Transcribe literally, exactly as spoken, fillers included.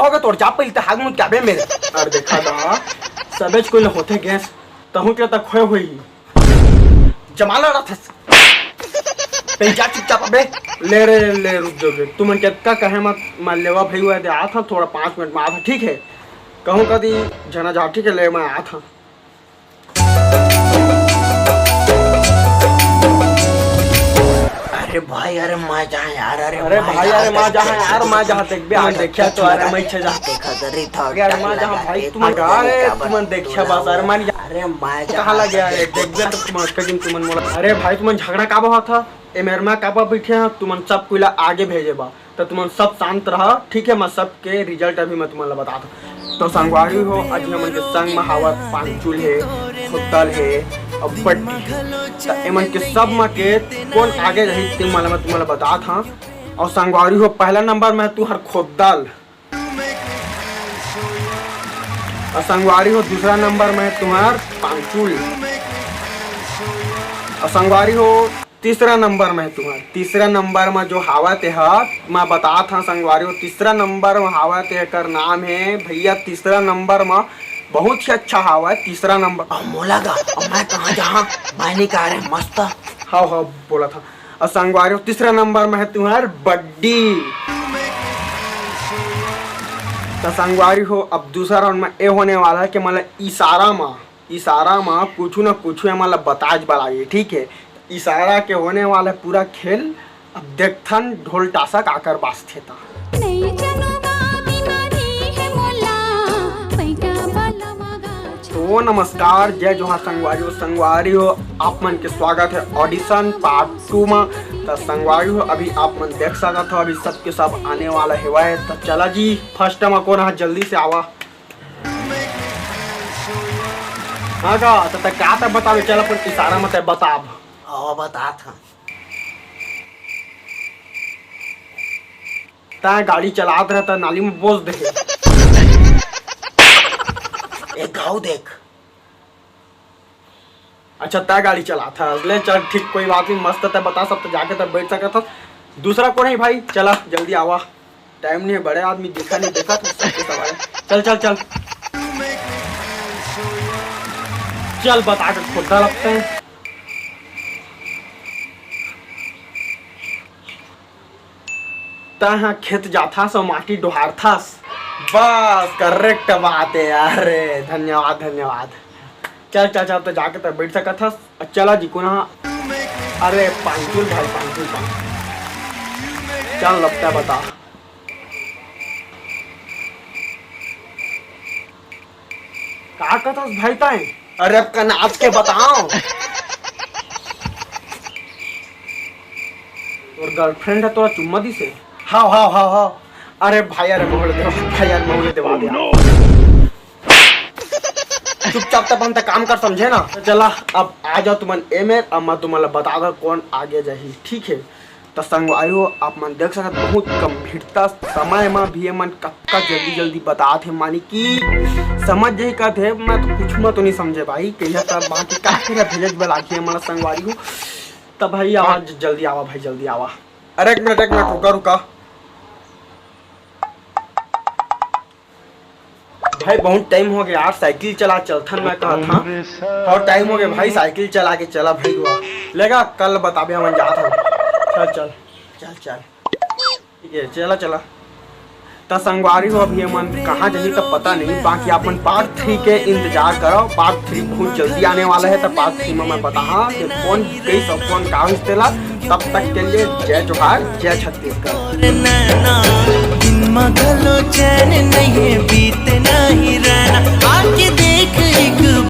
होगे तोर, जा पहिली त हाथ मुंह के आबे मेर। अरे देखा दा, सबेच कोई ल होथे गैस, तहूं के त खोए होही। जमा लड़त हस। पहिली जा चुपचाप अबे। ले रे, ले, रुक जाओ बे। तुमन के अतका कहे म, म लेवा भई हुआ दे, आत हंव, थोड़ा पाँच मिनट म आत हंव, ठीक हे? कहूं कदी झना जा, ठीक हे, ले मैं आत हंव। अरे भाई, अरे मैं जहां यार, अरे अरे मैं भाई, जहां अरे मैं जहां यार, मैं जहां देखबे, आ देखिया तो, अरे मैं इच्छा जहां देखा जरी था, यार मैं जहां भाई, तुम अरे तुमन देखिया बस, अरे मैं अरे मैं कहां लगे, अरे देखबे तो तुम कजिन तुमन मोला। अरे भाई, तुमन झगड़ा काबर होत हे? ए मेर मा काबर बैठे हा? तुमन सब कोई ला आगे भेजे बा। त तुमन सब शांत रहा, ठीक हे? मैं सबके result अभी मैं तुमन ला बतात हंव। तो संगवारी हो, आज हमन के संग म हावत पांचुल हे, खोदल हे अउ बड्डी। त एमन के सब म के कोन आगे रही, ते मन ला मैं तुमन ला बतात हंव। अउ संगवारी हो, पहला नंबर म हे तुंहर खोदल। अउ संगवारी हो, दूसरा नंबर म हे तुंहर पांचुल। अउ संगवारी हो, तीसरा नंबर म हे तुंहर, तीसरा नंबर म जो हावय तेहा, मैं बतात हंव संगवारी हो, तीसरा नंबर म हावय, तेकर नाम हे भैया, तीसरा नंबर म बहुत ही अच्छा हावय, तीसरा नंबर। अउ मोला गा, अउ मैं कहां जहां, मैं नहीं कह रहे, मस्त। हव, हव, बोलत हंव। अउ संगवारी हो, तीसरा नंबर म हे तुंहर बड्डी। त संगवारी हो, अब दूसरा round म ए होने वाला हे कि मतलब इशारा म इशारा म कुछु न कुछु एमन ला बताए बर लागही, ठीक हे? इशारा के होने वाला हे पूरा खेल। अब देखथन ढोल तासा काकर बाजथे त। नई जनो बाबी मारी हे मोला, पैटा वाला मगा छो। तो नमस्कार, जय जोहार संगवारी हो, संगवारी हो, आप मन के स्वागत हे audition part two म। त संगवारी हो, अभी आप मन देख सकत हो, अभी सबके सब आने वाला हेवय। त चला जी, first म कोन ह, जल्दी से आवा। हाँ गा, त तैं का तैं बताबे? चल अपन इशारा म तैं बताब। हव, बतात हंव। तैं गाड़ी चलात रहे त नाली म बोस दे। ए घाव देख। अच्छा, तैं गाड़ी चलात हस। ले चल, ठीक, कोई बात नहीं, मस्त, तैं बता सब, त जाके तब बैठ सकत हस। दूसरा कोन हे भाई? चला, जल्दी आवा, time नहीं हे, बड़े आदमी दिखा नहीं, देखा तो सबके सब आए। चल, चल, चल, चल, बता के खोदा लगते हैं। तैं ह खेत जाथस अउ माटी डोहारथस। बस, correct बात हे यार। अरे, धन्यवाद, धन्यवाद। चल, चल, चल, त जाके त बैठ सकत हस। चला जी, कोन ह? अरे, पांचुल भाई, पांचुल, पांचुल। चल, अब तैं बता। का कथस भाई तैं? अरे अब कनाच के बताओ। तोर girlfriend ह तोला चुम्मा दिस हे? हाव, हाव, हाव, हाव। अरे भाई, अरे मोहले देवा, भाई यार मोहले देवा दे। चुपचाप त अपन त काम कर, समझे ना? त चला, अब आ जाओ तुमन ए मेर, अब मैं तुमन ला बता दो कौन आगे जाही, ठीक है? त संगवारी हो, आप मन देख सकत, बहुत गंभीरता समय म भी एमन कतका जल्दी जल्दी बतात हे, मानी कि समझ जाही कहत हे, मैं तो कुछ म तो नहीं समझे भाई, कहिया त बाकी का कहिया भेजत बला के एमन ला संगवारी हो। त भाई आवा, ज-, जल्दी आवा भाई, जल्दी आवा। अरे एक मिनट, एक मिनट, रुका, रुका। भाई, बहुत टाइम हो गया यार, साइकिल चला चलथन, मैं कहत हंव। और टाइम हो गया भाई, साइकिल चला के चला भाई, हुआ लेगा, कल बताबे, हमन जात हन। चल, चल, चल, चल, ठीक है, चला, चला। त संगवारी हो, अभी हमन कहाँ जाही त पता नहीं, बाकी आप मन part three के इंतजार करो। Part three बहुत जल्दी आने वाला है, त part three में मैं बताहा कि कौन गई सब कौन का होइस तेला। तब तक के लिए जय जोहार, जय छत्तीसगढ़। दिन म घलो चैन नहीं बीते नहीं रहना, आके देख एक